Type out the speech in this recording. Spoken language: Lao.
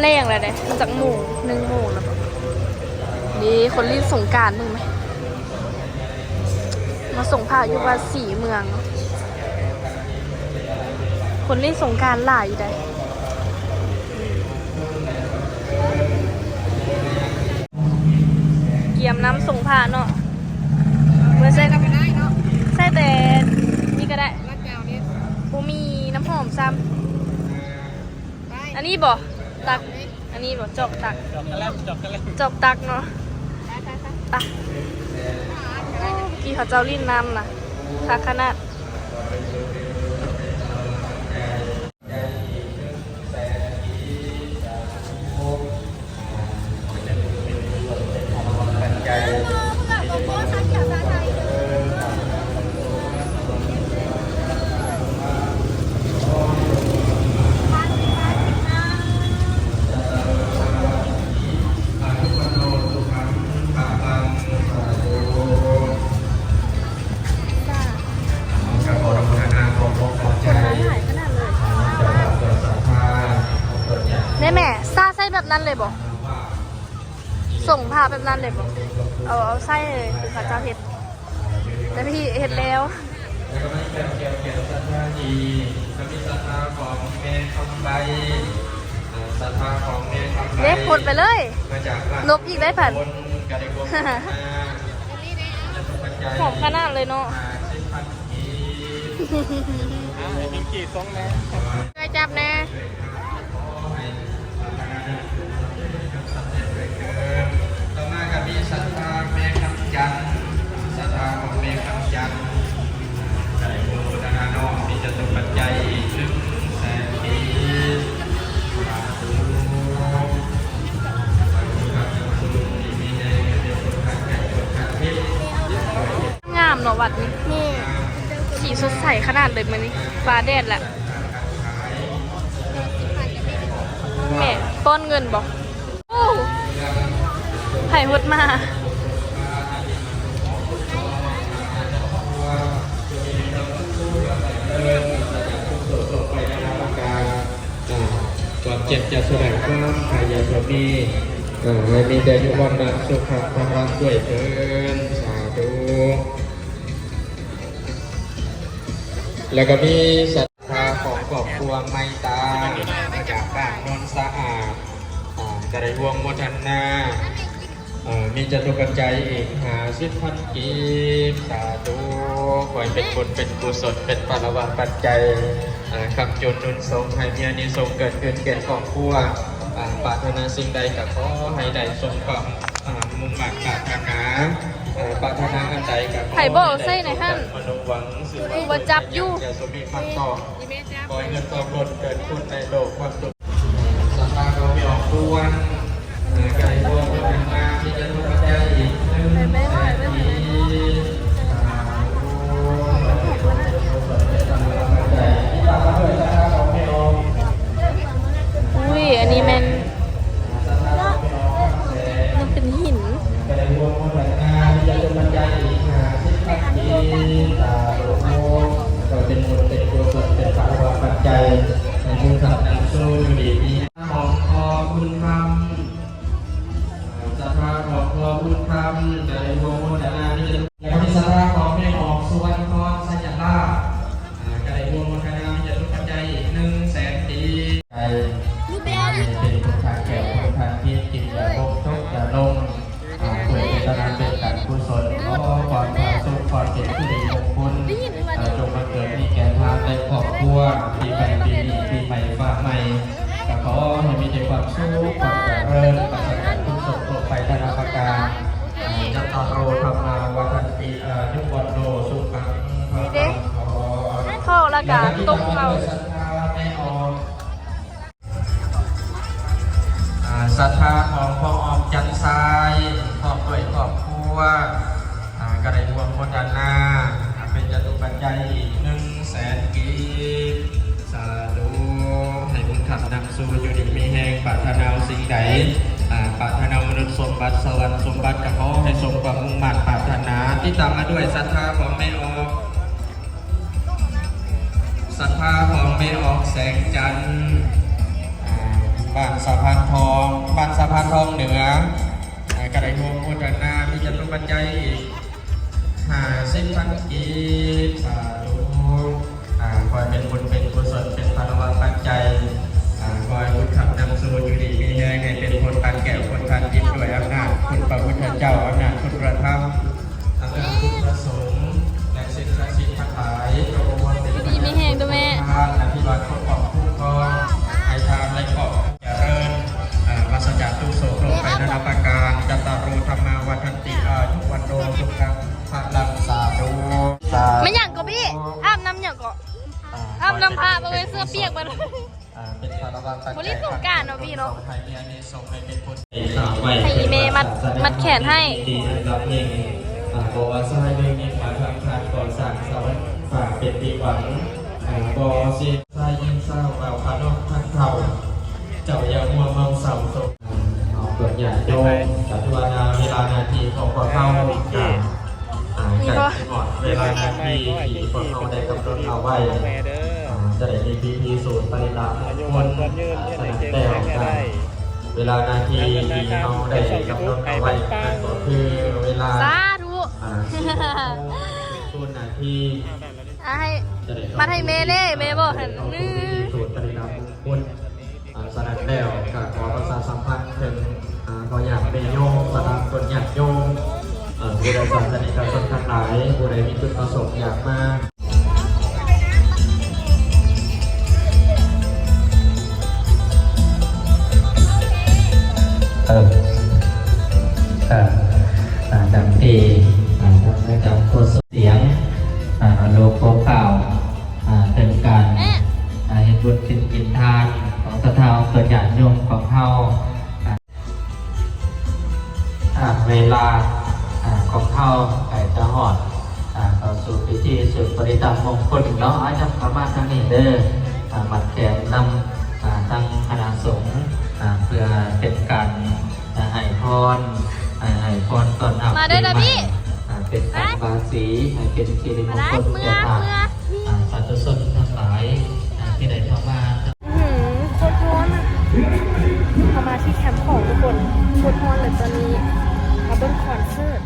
ແລງແລ້ວເດ້ ມັນຈັກໂມງ? ໜຶ່ງໂມງແລ້ວບໍ? ນີ້ຄົນຫຼິ້ນສົງການ ເບິ່ງແມະ ມາສົ່ງພະຢູ່ວັດສີເມືອງ. ຄົນຫຼິ້ນສົງການຫຼາຍຢູ່ໃດ. ກຽມນ້ຳສົງພະເນາະ ເພິ່ນໃຊ້ ໃຊ້ແຕ່ນີ້ກໍໄດ້ ບໍ່ມີນ້ຳຫອມຊ້ຳ. ອັນນີ້ບໍ່? ຕັກ ອັນນີ້ບໍ່? ຈອກຕັກ ຈອກກະແລັມ ຈອກກະແລັມ ຈອກຕັກເນາະ. ໄປ ໄປ ໄປ ໄປ. ໂອ້ ກີ້ເຂົາເຈົ້າຫຼິ້ນນ້ຳນະ ຄັກຂະໜາດ. ໄດ້ແມ່ ຊາໃສ່ແບບນັ້ນເລີຍບໍ່? ສົ່ງພະແບບນັ້ນເລີຍບໍ່? ເອົາ ເອົາໃສ່ຄືເຂົາເຈົ້າເຮັດ ແຕ່ພີ່ເຮັດແລ້ວ. ເດ້ ພົດໄປເລີຍ ລົບອີກໄດ້ພັນ. ຫອມຂະໜາດເລີຍເນາະ. ອ່າ ໃຫ້ພິງກີ່ສົ່ງແດ່ ຊ່ວຍຈັບແດ່. ຕໍ່ມາກໍມີສັດທາແມ່ຄຳຈັນ ສັດທາຂອງແມ່ຄຳຈັນ ໄດ້ໂມທະນາເນາະ ມີຈະຕຸປັດໄຈອີກໜຶ່ງແສນກີບ. ສາທຸ. ງາມເນາະວັດນີ້ ແມ່ນ ສີສົດໃສຂະໜາດເລີຍມື້ນີ້ ຟ້າແດດແຫຼະ. ແມ່ປ້ອນເງິນບໍ່? ໂອ້ ໃຜຫົດມາ. ຄວາມເຈັບຈະສະແດງຄວາມໄພ ຢ່າຈົ່ງມີ ເອີ ໃຫ້ມີແຕ່ອາຍຸວັນນະສຸຂະພະລະດ້ວຍເທີ້ນ ສາທຸ. ແລ້ວກໍມີສັດທາຂອງຄອບຄົວໄມຕາ ມາຈາກບ້ານໂນນສະອາດ ອ່າ ກໍໄດ້ຮ່ວມໂມທະນາ ເອີ ມີຈະຕຸປັດໄຈອີກຫ້າສິບພັນກີບ ສາທຸ. ຂໍໃຫ້ເປັນບຸນເປັນກຸສົນ ເປັນພະລະວະປັດໄຈ ອ່າ ຄ້ຳຈູນໜູນສົ່ງ ໃຫ້ມີອານິສົງເກີດຂຶ້ນແກ່ຄອບຄົວ ອ່າ ປາດຖະໜາສິ່ງໃດກໍຂໍໃຫ້ໄດ້ສົມຄວາມ ອ່າ ມຸ່ງມາດປາດຖະໜາ ເອີ ປາດຖະໜາອັນໃດກໍຂໍໃຫ້ໄດ້ສົມດັ່ງມະໂນຫວັງ ຊື່ວ່າ ບໍ່ຈັບຢູ່ ຢ່າສົມມີພັນຕໍ່ ຂໍໃຫ້ເງິນທອງລົ້ນເກີນພຸ້ນໃນໂລກຄວາມສຸກ. ສັດທາຂອງແມ່ອອກຄວນ ເອີ ໄກ່ພວງມາທີ່ຈະລົງມາແຕ່ງອີກໜຶ່ງແສນກີບ. ອຸ້ຍ ອັນນີ້ແມ່ນ ມັນເປັນຫີນ. ຂອງພໍ່ບຸນທຳ ສັດທາຂອງພໍ່ບຸນທຳ ຈະໄດ້ຮ່ວມໂມທະນາ ແລ້ວກໍມີສັດທາຂອງແມ່ອອກ ສຸວັນພອນ ໄຊຍະລາບ ອ່າ ກໍໄດ້ຮ່ວມໂມທະນາມີຈະຕຸປັດໄຈອີກໜຶ່ງແສນກີບ ໃຫ້ເປັນພຸດທະແກ້ວ ພຸດທະພິດ ກິນຢ່າບົກ ຈົກຢ່າລົງ ອ່າ ດ້ວຍເຈດຕະນາເປັນການກຸສົນ ຂໍຄວາມຜາສຸກ ຄວາມເປັນສິລິມົງຄຸນ ອ່າ ຈົ່ງບັງເກີດມີແກ່ທ່ານ ແລະ ຄອບຄົວ ປີໃໝ່ປີນີ້ ປີໃໝ່ຟ້າໃໝ່ ກໍຂໍໃຫ້ມີແຕ່ຄວາມສຸກ ຄວາມຈະເລີນ ປາສະຈາກທຸກໂສກໂລກໄພນານາປະການ ຈັດຕາໂຣທຳມາວັດທັນຕິ ອາຍຸວັນໂນ ສຸຂັງພະລັງ ຂໍ ເຂົ້າແລ້ວກໍຕົກເອົາ ອ່າ ສັດທາຂອງພໍ່ອອກຈັນຊາຍ ພ້ອມດ້ວຍຄອບຄົວ ອ່າ ກໍໄດ້ຮ່ວມໂມທະນາ ເປັນຈະຕຸປັດໄຈອີກໜຶ່ງແສນກີບ. ສາທຸ ໃຫ້ບຸນທຳນຳ ສູ່ຢູ່ດີມີແຮງ ປາດຖະໜາສິ່ງໃດ ອ່າ ປາດຖະໜາມະນຸດສົມບັດ ສະຫວັນສົມບັດ ກໍຂໍໃຫ້ສົມຄວາມມຸ່ງມາດປາດຖະໜາ. ຕິດຕາມມາດ້ວຍສັດທາຂອງແມ່ອອກ ສັດທາຂອງແມ່ອອກແສງຈັນ ອ່າ ບ້ານສະພານທອງ ບ້ານສະພານທອງເໜືອ ອ່າ ກໍໄດ້ຮ່ວມໂມທະນາ ມີຈະຕຸປັດໄຈອີກຫ້າສິບພັນກີບ ສາທຸ ອ່າ ຂໍໃຫ້ເປັນບຸນເປັນກຸສົນ ເປັນພາລະວະປັດໄຈ ອ່າ ຂໍໃຫ້ບຸນຄ້ຳນຳສູ່ ຢູ່ດີມີແຮງ ໃຫ້ເປັນພົນທານແກ້ວ ພົນທານທິບ ດ້ວຍອຳນາດຄຸນພະພຸດທະເຈົ້າ ອຳນາດຄຸນພະທຳ ອຳນາດຄຸນພະສົງ ແລະ ສິ່ງສັກສິດທັງຫຼາຍ ຈະອວຍພອນເປັນ ຢູ່ດີມີແຮງເດີແມ່ ທານ ອະພິວາດປົກປ້ອງຄຸ້ມຄອງ ໃຫ້ທ່ານ ແລະ ຄອບຄົວຈະເລີນ ອ່າ ປາສະຈາກທຸກໂສກໂລກໄພນານາປະການ ຈັດຕາໂຣ ທຳມາ ວັດທັນຕິ ອາຍຸ ວັນໂນ ສຸຂັງ ພະລັງ ສາທຸ ສາທຸ ແມ່ນຫຍັງກໍພີ່ ອາບນ້ຳຫຍັງກໍ ອາບນ້ຳພະ ບໍ່ແມ່ນເສື້ອປຽກບັດ ອ່າ ເປັນພາລະວະປັດໄຈ ບໍ່ຫຼິ້ນສົງການເນາະພີ່ເນາະ ໃຫ້ມີອານິສົງໃຫ້ເປັນຜົນ ໃຫ້ອີແມ່ມັດ ມັດແຂນໃຫ້ ທີ່ອັນດັບໜຶ່ງ ອ່າ ບໍ່ວ່າຊາຍຫຼືຍິງ ມາທາງທ່ານກໍສ້າງສະຫວັນຝາກເປັນທີ່ຫວັງ ອ່າ ບໍ່ຊິຊາຍຍິງສາວ ບ່າວຂານ້ອງທັງເຖົ້າ ເຈົ້າຢ່າມົວເມົາເສົ້າໂສກ ອ່າ ເອົາເກີດຍາດໂຍມ ກະຖືວ່າເວລາໜ້າທີ່ຂອງພວກເຮົາ ອ່າ ໃກ້ຊິຮອດເວລາໜ້າທີ່ທີ່ພວກເຮົາໄດ້ກຳນົດເອົາໄວ້ ອ່າ ຈະໄດ້ມີພິທີສູດປະລິຕະມຸງຄຸນ ອ່າ ສະນັ້ນແລ້ວກະເວລາໜ້າທີ່ທີ່ເຮົາໄດ້ກຳນົດເອົາໄວ້ນັ້ນກໍຄືເວລາ ສາທຸ ອ່າ ສູນໜ້າທີ່ ອ່າ ໃຫ້ ຈະໄດ້ ມັດໃຫ້ແມ່ແດ່ ແມ່ບອກຫັ້ນ ເຂົ້າສູ່ພິທີສູດປະລິຕະມຸງຄຸນ ອ່າ ສະນັ້ນແລ້ວກະຂໍປະຊາສຳພັນເຖິງ ອ່າ ພໍ່ຍາດແມ່ໂຍມ ບັນດາຄົນຍາດໂຍມ ເອີ ຜູ້ໃດສາສະນິກະຊົນທັງຫຼາຍ ຜູ້ໃດມີຈຸດປະສົງຢາກມາ ເອີ ເອີ ອ່າ ດັ່ງທີ່ ອ່າ ທ່ານອາຈານໂຄສົກ ສຽງ ອ່າ ໂລໂກຂ່າວ ອ່າ ເຖິງການ ອ່າ ເຮັດບຸນສິນກິນທານຂອງສັດທາອອກຕົນຍາດໂຍມຂອງເຮົາ ອ່າ ເວລາ ອ່າ ຂອງເຮົາໃກ້ຈະຮອດ ອ່າ ເຂົ້າສູ່ພິທີສູດປະລິຕະມຸງຄຸນເນາະ ອາຈານເຂົ້າມາທາງນີ້ເດີ ອ່າ ມັດແຂນນຳ ອ່າ ທາງຄະນະສົງ ອ່າ ເພື່ອເປັນການ ອ່າ ໃຫ້ພອນ ອ່າ ໃຫ້ພອນຕ້ອນຮັບ ມາເດີ ປີໃໝ່ ນະພີ່ ອ່າ ເປັນການບາສີ ໃຫ້ເປັນສິລິມົງຄົນແກ່ທ່ານ ອ່າ ສາທຸຊົນທັງຫຼາຍ ອ່າ ທີ່ໄດ້ເຂົ້າມາ ອືຫື ໂຄດຮ້ອນນະ ເຮົາມາທີ່ແຄມຂອງທຸກຄົນ ໂຄດຮ້ອນເລີຍຕອນນີ້ ມາເບິ່ງຄອນເສີດ